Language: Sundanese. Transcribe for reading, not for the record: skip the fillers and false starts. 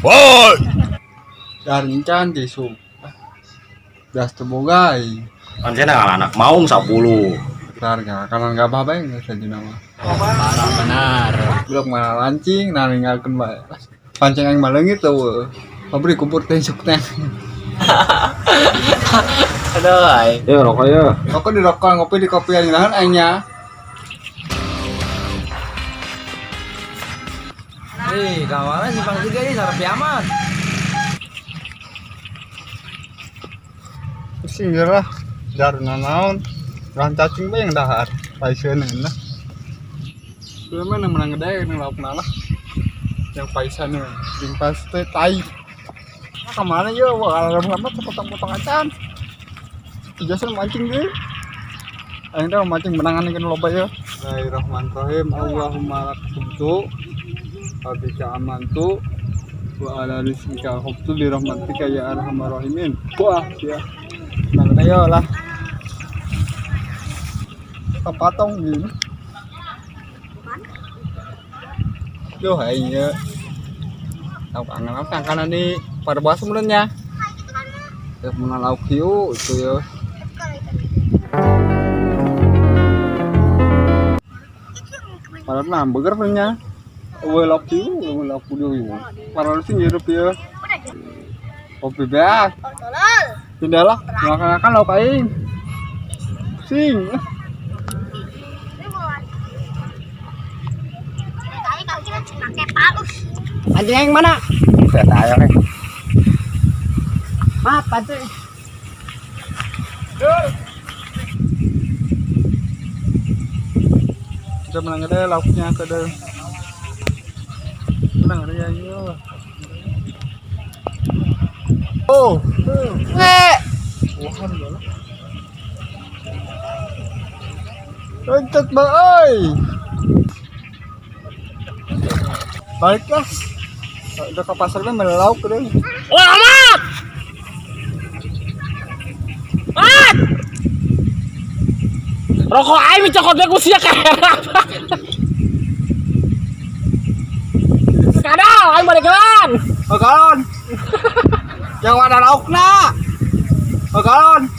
Woi. Darincan tisu. Das teu boga euy. Kan saya anak maung 10. Harga kanan gabah bae geus aja mah. Parah benar. Belum mana lancing, nah ninggalkeun bae. Pancing aing mah leungit tuh. Pabrik kumpul teh isuk teh. Aduh, aing. Ya rokok ya. Rokok di rokok, ngopi di kopi yang nahan aingnya. Ih, kawannya simpang tiga ini sarap amat. Pusing lah. Daruna naon. Ran cacing bae yang dahar. Paiseun lah. Sudah mana menang gede yang lauk lah. Yang paisan jeung pas teh tai. Ah, kemana ya? Wah, alam amat potong-potong acan. Ijazah mancing deh. Aing teh mancing menangan kan loba ya. Bismillahirrahmanirrahim. Allahumma lakasubtu wa bika amantu wa ala rizqika khubtu bi rahmatika ya arhamar rahimin. Wah, ya. Nah, ayo lah. Kepatong gini. Duh, aing ya. Tahu kangen apa kanan nih pada bahasa sebenarnya. Ya menang lauk hiu itu ya. Padahal nah burger punya. Eueuh lauk hiu, eueuh lauk hiu. Padahal sih ngirup ya. Kopi beak. Pindah lah, makan-makan lauk aing. Sing. Pancing aing mana? Saya tahu nih. Maaf, pancing. Kita menang deh lauknya ke deh. Menang ya iya. Oh. Eh. Wah, loncat bang, oi. Balik lah. Udah ke pasar mah melauk deh. Wah, amat. Mat. Rokok aing dicokot bae ku sia kaherap. Kadal, aing balik kelan. Oh, galon. Yang ada laukna. Oh, galon.